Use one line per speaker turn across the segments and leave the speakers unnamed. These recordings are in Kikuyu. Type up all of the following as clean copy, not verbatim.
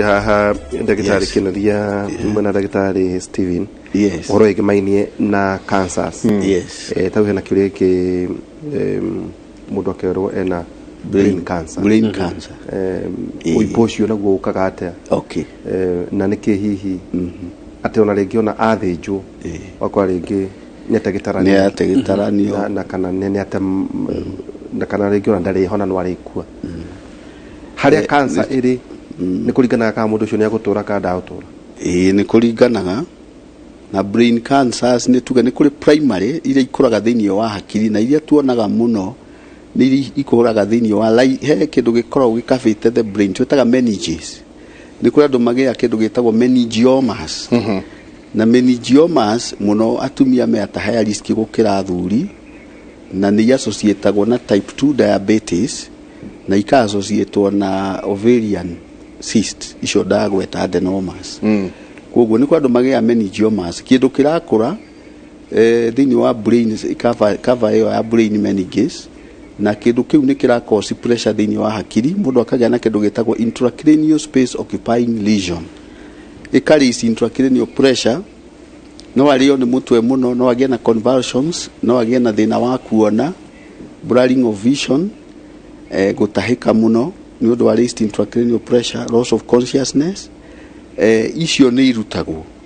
Haha ndagĩtarĩ Kĩnoria mwena ndagĩtarĩ Steven ũhoro wĩgĩmainie na cancers. Tau hena kĩũria gĩkĩ, mũndũ akerwo ena brain cancer.
Brain cancer.
Ũimbo ũcio naguo ũkaga atĩa? Na nĩkĩ hihi atĩ ona rĩngĩ ona athĩnjwo wakora rĩngĩ nĩ ategĩtaranio?
Nĩ ategĩtaranio.
Na kana nĩ ate na kana rĩngĩ ona ndarĩhona, no arĩkua. Harĩa cancer ĩrĩ nĩ kũringanaga kana mũndũ ũcio nĩ agũtũra kana ndagũtũra?
Ĩĩ, nĩ kũringanaga na brain cancers. Nĩ tuge nĩ kũrĩ primary, iria ikũraga thĩinĩ wa hakiri, na iria tuonaga mũno nĩ iria ikũraga thĩinĩ wa he kĩndũ gĩkoragwo gĩkabĩte the brain twĩtaga meninges. Nĩ kũrĩ andũ magĩa kĩndũ gĩtagwo meningiomas, na meningiomas mũno atumia me at higher risk gũkĩra athuri, na nĩ associatagwo na type 2 diabetes na ika associatwo na ovarian cyst icio ndagweta, adenomas. Koguo nĩ kwa andũ magĩa meningiomas, kĩndũ kĩrakũra thĩinĩ wa brain, cover ĩyo ya brain, meninges, na kĩndũ kĩu nĩ kĩra cause pressure thĩinĩ wa hakiri, mũndũ akagĩa na kĩndũ gĩtagwo intracranial space occupying lesion, ĩka raise intracranial pressure. No arĩo nĩ mũtwe mũno, no agĩe na convulsions, no agĩe na thĩna wa kuona, blurring of vision, gũtahĩka mũno nĩ ũndũ wa raised intracranial pressure, loss of consciousness. Icio nĩ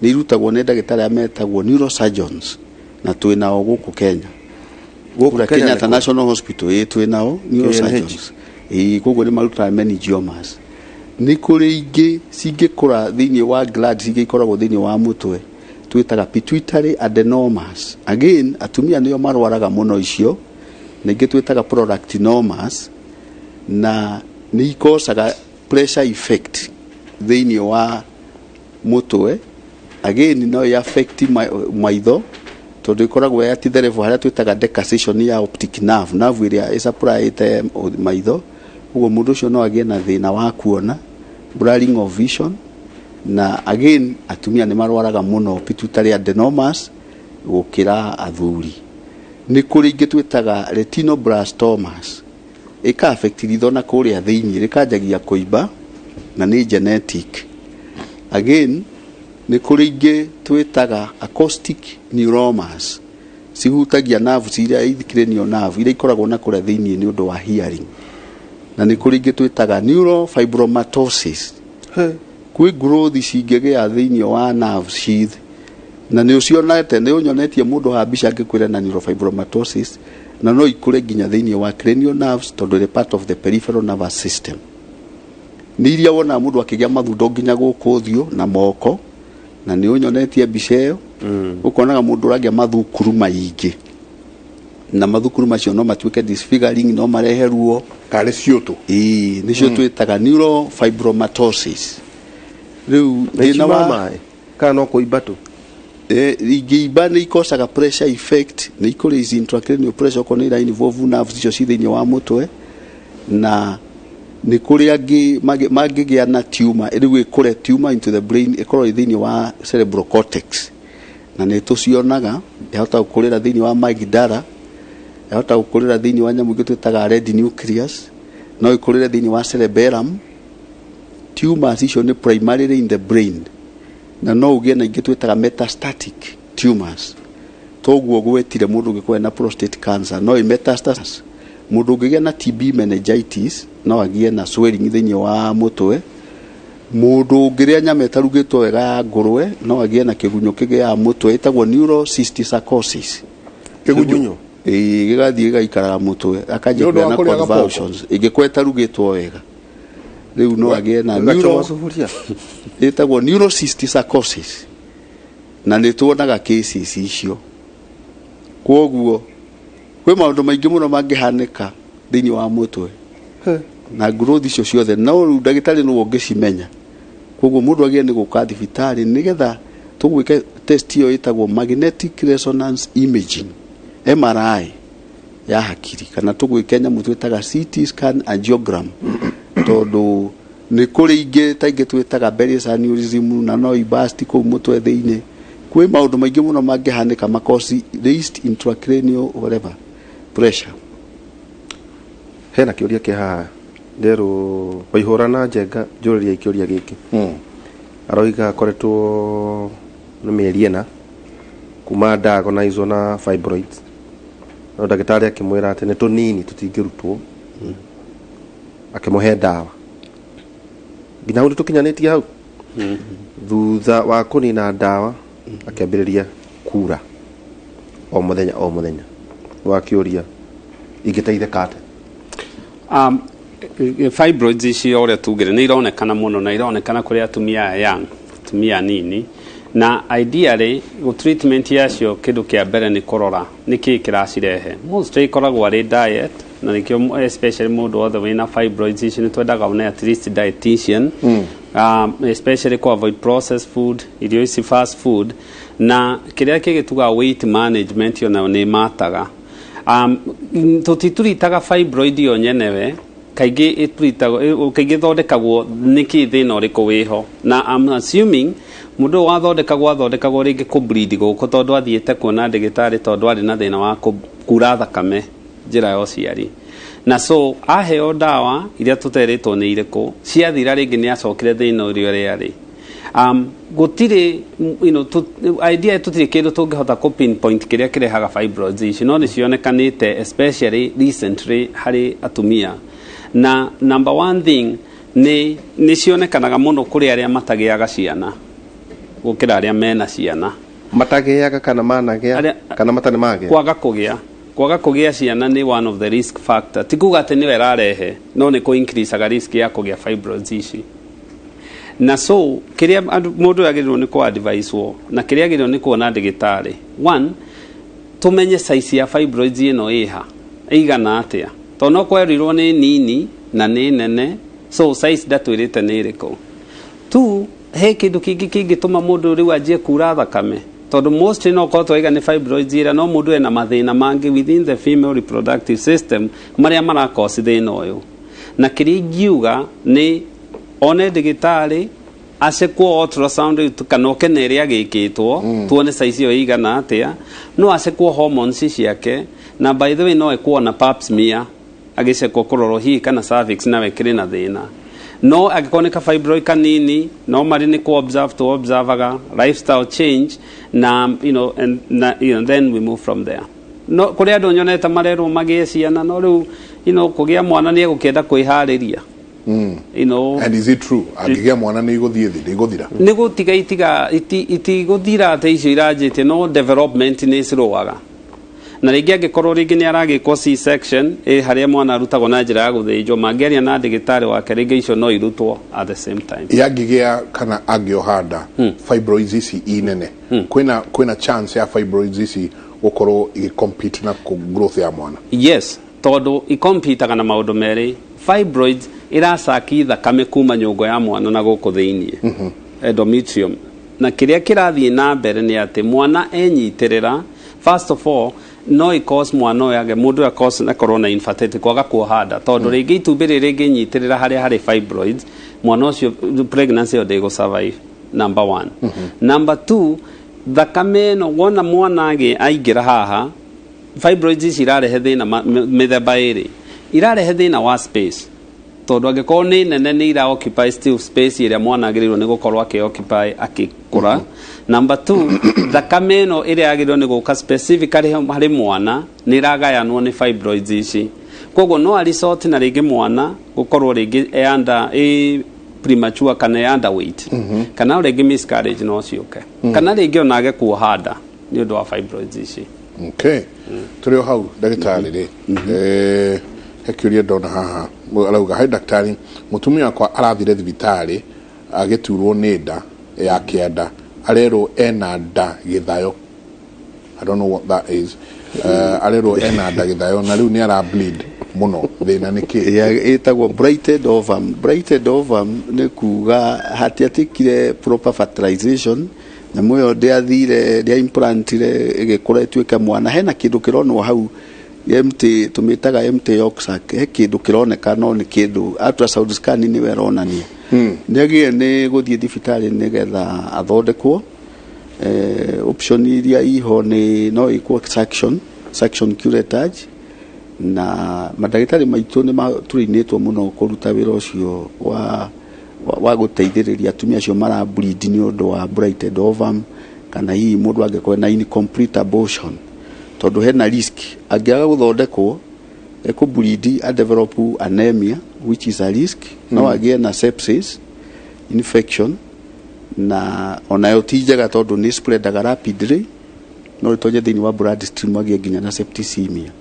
irutagwo nĩ ndagĩtarĩ arĩa metagwo neurosurgeons, na twĩ nao gũkũ Kenya.
Gũkũ
Kũrĩa
Kenya
Kenyatta
nĩkũ?
National Hospital, ĩ twĩ nao neurosurgeons. Ĩ, koguo nĩ marutaga meningiomas. Nĩ kũrĩ ingĩ cingĩkũra thĩinĩ wa glands ingĩ ikoragwo thĩinĩ wa mũtwe twĩtaga pituitary adenomas. Again, atumia nĩo marwaraga mũno icio, na ingĩ twĩtaga prolactinomas, na nĩ ikocaga pressure effect thĩinĩ wa mũtwe. Again, no ĩ affect maitho tondũ ĩkoragwo ya titherebo harĩa twĩtaga decussation ya optic nerve, nerve ĩrĩa ĩsupplyĩte maitho. Ũguo mũndũ ũcio no agĩe na thĩna wa kuona, blurring of vision. Na again, atumia nĩ marwaraga mũno pituitary adenomas gũkĩra athuri. Nĩ kũrĩ ingĩ twĩtaga retinoblastomas, ĩka affect ritho na kũrĩa thĩinĩ, rĩkanjagia kũimba, na nĩ genetic. Again, nĩ kũrĩ ingĩ twĩtaga acoustic neuromas, cihutagia nerves iria cranial nerve iria ikoragwo na kũrĩa thĩinĩ nĩ ũndũ wa hearing. Na nĩ kũrĩ ingĩ twĩtaga neurofibromatosis. Kwĩ growth cingĩgĩa thĩinĩ wa nerve sheath, na nĩ ũcionete, nĩ ũnyonetie mũndũ ha mbica angĩkwĩra na neurofibromatosis, na no ikũre nginya thĩinĩ wa cranial nerves tondũ ĩrĩ part of the peripheral nervous system. Nĩ iria wonaga mũndũ akĩgĩa mathundo nginya gũkũ ũthiũ na moko, na nĩ ũnyonetie mbica ĩyo. Ũkonaga mũndũ ũragĩa mathukuru maingĩ, na mathukuru macio no matuĩke disfiguring, no marehe ruo.
Karĩ ciũtũ?
Ĩĩ, nĩcio twĩtaga neurofibromatosis. Rĩu
na
thĩna
ici
wa
maĩ kana no kũimba tu?
Ingĩimba nĩ ikocaga pressure effect, nĩ ikũ raise intracranial pressure okorwo nĩ ira involve nerves icio ci thĩinĩ wa mũtwe. Na nĩ kũrĩ angĩ mangĩgĩa na tumor, rĩu ĩkũre tumor into the brain, ĩkorwo ĩ thĩinĩ wa cerebral cortex, na nĩ tũcionaga. Yahota gũkũrĩra thĩinĩ wa amygdala, yahota gũkũrĩra thĩinĩ wa nyamũ ingĩ twĩtaga red nucleus, no ĩkũrĩre thĩinĩ wa cerebellum. Tumors icio nĩ primarily in the brain, na no ũgĩe na ingĩ twĩtaga metastatic tumors. Toguo gwetire mũndũ ũngĩkorwo na prostate cancer, no ĩ metastasis. Mũndũ ũngĩgĩa na TB meningitis no agĩe na swelling thĩinĩ wa mũtwe. Mũndũ ũngĩrĩa nyama ĩtarugĩtwo wega ya ngũrwe no agĩe na kĩgunyũ kĩgĩaga mũtwe, ĩtagwo neurocysticercosis.
Kĩgunyũ?
Ĩĩ, gĩgathiĩ gĩgaikaraga mũtwe, akanjia
Nĩ ũndũ
kũgĩa
wa
na
kũrĩaga pork?
convulsions ĩngĩkorwo ĩtarugĩtwo wega. Rĩu no agĩe na
Gachoma
neuro
sufuria.
Ĩtagwo neurocysticercosis, na nĩ tuonaga cases icio. Kwoguo kwĩ maũndũ maingĩ mũno mangĩhanĩka thĩinĩ wa mũtwe na growth icio ciothe, no rĩu ndagĩtarĩ nĩwe ũngĩcimenya. Koguo mũndũ agĩe nĩ gũka thibitarĩ nĩgetha tũgwĩke test ĩyo ĩtagwo magnetic resonance imaging, MRI ya hakiri, kana tũgwĩke nyamũ twĩtaga CT scan angiogram, tondũ nĩ kũrĩ ingĩ ta ingĩ twĩtaga berry's aneurysm, na no iburst kũu mũtwe thĩinĩ. Kwĩ maũndũ maingĩ mũno mangĩhanĩka makosi raised intracranial whatever pressure.
Hena kĩũria kĩ haha Nderwo Waihũra na Njenga njũrĩria kĩũria gĩkĩ. Aroiga akoretwo nĩ mĩeri 4 kuma diagnosed na fibroids, no ndagĩtarĩ akĩmwĩra atĩ nĩ tũnini tũtingĩrutwo, akĩmũhe ndawa nginya hau nĩtũkinyanĩtie hau. Thutha wa kũnina ndawa akĩambĩrĩria kura o mũthenya o mũthenya. Wakĩũria ingĩteithĩka atĩa?
Fibroids ici, o ũrĩa tugire, nĩ ironekana mũno na ironekana kũrĩ atumia aya young, atumia anini, na ideally go treatment yacio, kĩndũ kĩa mbere nĩ kũrora nĩ kĩĩ kĩracirehe. Mostly ikoragwo arĩ diet, na nĩkĩo especially mũndũ wothe wĩna fibroids ici nĩ twendaga one at least dietitian, especially ku avoid processed food, irio ici fast food, na kĩrĩa kĩngĩ tugaga weight management onayo nĩ mataga. Tũtituritaga fibroid yo nyenewe, kaingĩ ĩturitagwo, kaingĩ ĩthondekagwo nĩkĩ thĩna ũrĩkũ wĩho, na I'm assuming mũndũ ũyũ wathondekagwo athondekagwo rĩngĩ kũ bleed gũkũ, tondũ athiĩte kuona ndagĩtarĩ tondũ arĩ na thĩna wa kura thakame njĩra ya ũciari, na so aheo ndawa iria tũterĩtwo nĩ irĩkũ, ciathira rĩngĩ nĩ acokire thĩna ũrĩa ũrĩa arĩ. Gũtirĩ idea, tũtirĩ kĩndũ tũngĩhota kũ pinpoint kĩrĩa kĩrehaga fibroids ici, no nĩ cionekanĩte especially recently harĩ atumia. Na number one thing nĩ cionekanaga mũno kũrĩ arĩa matagĩaga ciana gũkĩra arĩa mena ciana.
Matagĩaga kana managĩa kana matarĩ magĩa?
Kwaga kũgĩa ciana nĩ one of the risk factor. Ti kuga atĩ nĩwe ĩrarehe, no nĩ kũ increaseaga risk ya kũgĩa fibroids ici. Na so kĩrĩa mũndũ agĩrĩirwo nĩ kũ advicewo na kĩrĩa agĩrĩirwo nĩ kuona ndagĩtarĩ, one, tũmenye size ya fibroids ĩno ĩha ĩigana atĩa, tondũ no kwerirwo nĩ nini na nĩ nene, so size ndatwĩrĩte nĩ ĩrĩkũ. Two, he kĩndũ kĩngĩ kĩngĩtũma mũndũ rĩu anjie kura thakame, tondũ mostly no korwo twaiga nĩ fibroids ĩrĩa, no mũndũ ena mathĩna mangĩ within the female reproductive system marĩa marakosi thĩna ũyũ. Na kĩrĩa ingiuga nĩ one ndagĩtarĩ, acekwo ultrasound rĩu kana oke na ĩrĩa agĩkĩtwo, tuone size ĩyo ĩigana atĩa. No acekwo hormones ciake, na by the way no ekuo na pap smear agĩcekwo kũrorwo hihi kana cervix nawe kĩrĩ na thĩna. No angĩkorwo nĩ ka fibroid kanini, no marĩ nĩ kũ observe to observaga lifestyle change na and, na, then we move from there. No kũrĩ andũ nyonete marerwo magĩe ciana, no rĩu kũgĩa mwana nĩ egũkĩenda kwĩharĩria.
And is it true angĩgĩa mwana nĩ igũthiĩ thĩ, ndĩgũthira?
Nĩ gũtiga itiga itigũthira atĩ icio iranjĩtie, no development nĩ cirũaga, na rĩngĩ angĩkorwo rĩngĩ nĩ aragĩkwo C-section, ĩ harĩa mwana arutagwo na njĩra ya gũthĩnjwo, mangĩaria na ndagĩtarĩ wake, rĩngĩ icio no irutwo at the same time.
Yangĩgĩa kana angĩoha nda, fibroids ici inene, kwĩna chance ya fibroids ici gũkorwo igĩcompete na growth ya mwana?
Yes, tondũ ikompitaga na maũndũ merĩ. Fibroids iracaki thakame kuma nyũngũ ya mwana na gũkũ thĩiniĩ, endometrium, na kĩrĩa kĩrathiĩ na mbere nĩ atĩ mwana enyitĩrĩra. First of all, no icause mwana ũyũ age, mũndũ ũyũ akorwo na infertility, kwaga kuoha nda, tondũ rĩngĩ itumbĩ rĩrĩ rĩngĩnyitĩrĩra harĩa harĩ fibroids, mwana ũcio pregnancy ĩyo ndĩgũ survive, number one. Number two, thakame ĩno wona mwana aingĩra haha, fibroids ici irarehe thĩna mĩthemba ĩrĩ. Irarehe thĩna wa space, tondũ angĩkorwo nĩ nene nĩ ira occupy still space ĩrĩa mwana agĩrĩirwo nĩ gũkorwo akĩ occupy akĩkũra. Number two, thakame ĩno ĩrĩa yagĩrĩirwo nĩ gũka specifically harĩ mwana nĩ ĩragayanwo nĩ fibroids ici, koguo no a result na rĩngĩ mwana gũkorwo rĩngĩ e under, ĩ premature kana e underweight, kana rĩngĩ miscarriage no ciũke, kana rĩngĩ ona age kuoha nda nĩ ũndũ wa fibroids ici.
Okay, tũrĩ o hau, ndagĩtarĩ rĩ, he kĩũria ndona haha. Arauga, "Hi daktari, mũtumia wakwa arathire thibitarĩ agĩturwo nĩ nda ya kĩanda, arerwo ena nda gĩthayo." I don't know what that is. Arerwo ena nda gĩthayo na rĩu nĩ ara bleed mũno, thĩna nĩ kĩ?
Ĩtagwo blighted ovum. Blighted ovum nĩ kuga hatiatikire proper fertilization, nyamũ ĩyo ndĩathire, ndĩa implantire ĩgĩkũra ĩtuĩke mwana. Hena kĩndũ kĩronwo hau empty, tũmĩtaga empty yolk sac. He kĩndũ kĩroneka, no nĩ kĩndũ ultrasound scan nĩwe ĩronania. Nĩ agĩrĩire nĩ gũthiĩ thibitarĩ nĩgetha athondekwo. Option iria iho nĩ no ĩkwo suction curettage. Na mandagĩtarĩ maitũ nĩ matũrĩinĩtwo mũno kũruta wĩra ũcio wa gũteithĩrĩria atumia acio mara bleed nĩ ũndũ wa blighted ovum, kana hihi mũndũ angĩkorwo na incomplete abortion, tondũ hena risk angĩaga gũthondekwo ekũbleed a develop anemia, which is a risk. No agĩe na sepsis infection, na onayo ti njega tondũ nĩ spreadaga rapidly, no ĩtonye thĩinĩ wa blood stream, agĩe nginya na septicemia,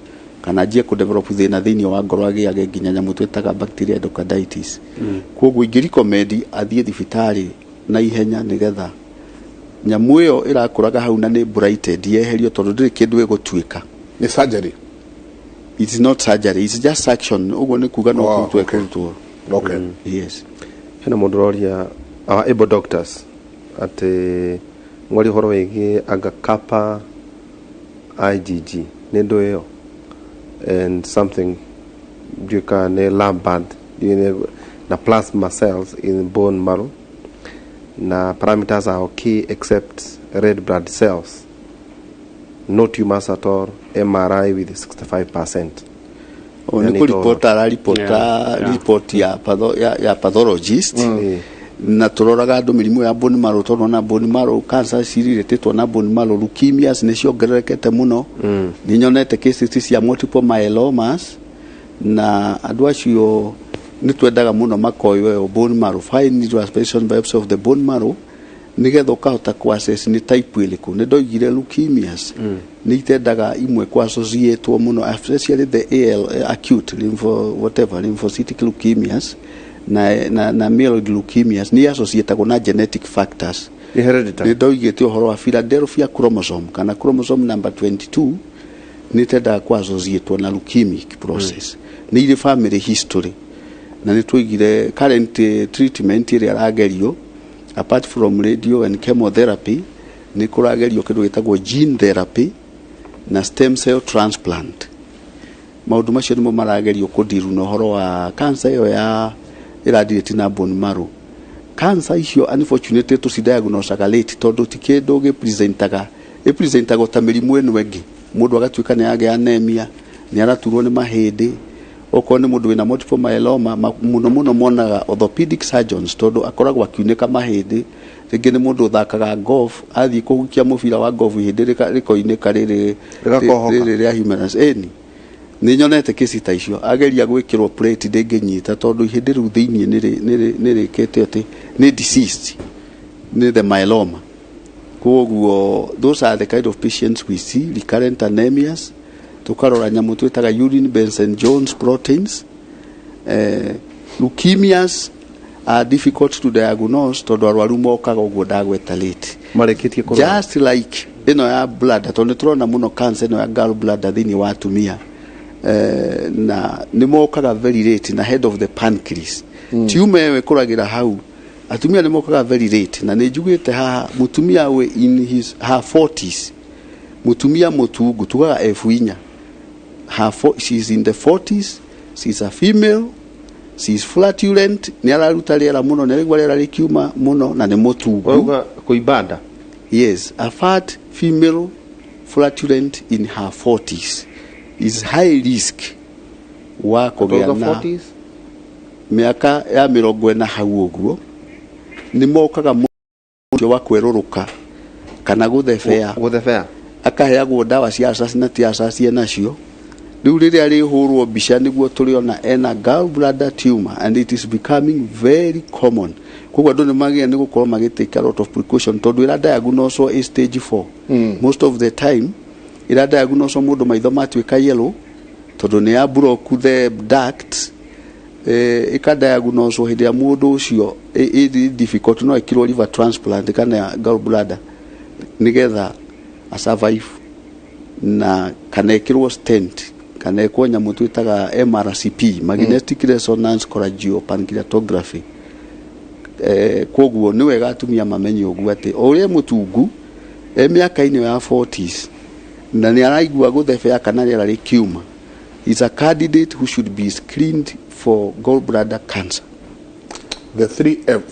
kana anjie kũ develop thĩna thĩinĩ wa ngoro, agĩage nginya nyamũ twĩtaga bacterial endocarditis. Koguo ingĩ recommend athiĩ thibitarĩ na ihenya, nĩgetha nyamũ ĩyo ĩrakũraga hau na nĩ blighted yeherio, tondũ ndĩrĩ kĩndũ ĩgũtuĩka.
Nĩ surgery?
It is not surgery, it's just suction. Ũguo nĩ kuga no kũrutwo ĩkũrutwo. Yes.
Hena mũndũ ũroria our able doctors atĩ ngwari ũhoro wĩgiĩ anga kappa IgG nĩ ndũ ĩyo and something, ndiũĩ kana nĩ Lambert, ndiũĩ na plasma cells in bone marrow, na parameters are okay except red blood cells, no tumors at all, MRI with 65%.
O
Yani
nĩ kũripota araripota report ya pathologist. Na tũroraga andũ mĩrimũ ya bone marrow, tondũ ona bone marrow cancer cirĩrĩtĩtwo na bone marrow leukemias nĩ ciongererekete mũno. Nĩ nyonete cases cia multiple myelomas, na andũ acio nĩ twendaga mũno makoywo ĩyo bone marrow, fine needle aspiration biopsy of the bone marrow, nĩgetha ũkahota kũ assess nĩ type ĩrĩkũ. Nĩ ndoigire leukemias nĩ itendaga imwe kũ associatwo mũno, especially the AL, acute lympho, whatever lymphocytic leukemias na myeloid leukemias nĩ associatagwo na genetic factors.
Nĩ hereditary.
Nĩ ndoigĩte ũhoro wa Philadelphia chromosome kana chromosome number 22 nĩ tendaga kũ associatwo na leukemic process. Nĩ irĩ family history, na nĩ tũigire current treatment ĩrĩa ĩragerio, apart from radio and chemotherapy, nĩ kũragerio kĩndũ gĩtagwo gene therapy na stem cell transplant. Maũndũ macio nĩmo maragerio kũndiru na ũhoro wa cancer ĩyo ya ĩradirĩti na bone marrow cancer. Icio unfortunately tũcidiagnosaga late, tondũ ti kĩndũ gĩpresentaga, ĩpresentaga ta mĩrimũ ĩno ĩngĩ, mũndũ agatuĩka nĩ agĩa anemia, nĩ araturwo nĩ mahĩndĩ. Okorwo nĩ mũndũ wĩna multiple myeloma, mũno mũno monaga orthopedic surgeons, tondũ akoragwo akiunĩka mahĩndĩ. Rĩngĩ nĩ mũndũ ũthakaga golf, athiĩ kũhukia mũbira wa golf, ihĩndĩ rĩkoinĩka rĩrĩ
Rĩgakohoka.
Rĩrĩ rĩa humerus. Ĩni nĩ nyonete kesi ta icio, ageria gwĩkĩrwo plate ndĩngĩnyita, tondũ ihĩndĩ rĩu thĩiniĩ nĩ rĩkĩte atĩ nĩ diseased, nĩ the myeloma. Koguo those are the kind of patients we see, recurrent anemias. Tukarora nyamũ twĩtaga urine Benson Jones proteins. Leukemias are difficult to diagnose, tondũ arwaru mokaga ũguo ndagweta late.
Marĩkĩtie kũrwara.
Just like ĩno ya bladder, tondũ nĩ tũrona mũno cancer ĩno ya gall bladder thĩinĩ wa atumia, na nĩ mokaga very late, na head of the pancreas tumor ĩyo ĩkũragĩra hau. Atumia nĩ mokaga very late, na nĩ njugĩte haha mũtumia wĩ in his her 40s, mũtumia mũtungu tugaga F4, she is in the 40s, she is a female, she is flatulent, nĩ araruta rĩera mũno, nĩ araigua rĩera rĩkiuma mũno, na nĩ mũtungu.
Wauga kũimba nda?
Yes, a fat female flatulent in her 40s is high risk wa kũgĩa
Wauga
na
40s?
Mĩaka ya 40 hau ũguo nĩ mokaga mũndũ wa kwerũrũka kana gũthebea.
Gũthebea.
Akaheagwo ndawa cia ulcers na ti ulcers enacio. Rĩu rĩrĩa rĩhũrwo mbica nĩguo tũrĩona ena gallbladder tumor, and it is becoming very common. Koguo andũ nĩ magĩa nĩ gũkorwo magĩtake a lot of precaution, tondũ ĩra diagnoswo ĩ stage 4. Most of the time ĩra diagnoswo mũndũ maitho matuĩka yellow, tondũ nĩ ya block the ducts. Ĩka diagnoswo hĩndĩ ya mũndũ ũcio ĩ difficult, no ĩkirwo liver transplant kana gallbladder nĩgetha a survive, na kana ĩkĩrwo stent, kana ĩkwo nyamũ twĩtaga MRCP, magnetic resonance cholangiopancreatography. Koguo nĩ wega atumia mamenye ũguo, atĩ o ũrĩa mũtungu e mĩaka-inĩ ya 40s na nĩ araigua gũthebea kana rĩera rĩkiuma, is a candidate who should be screened for gallbladder cancer.
The three F.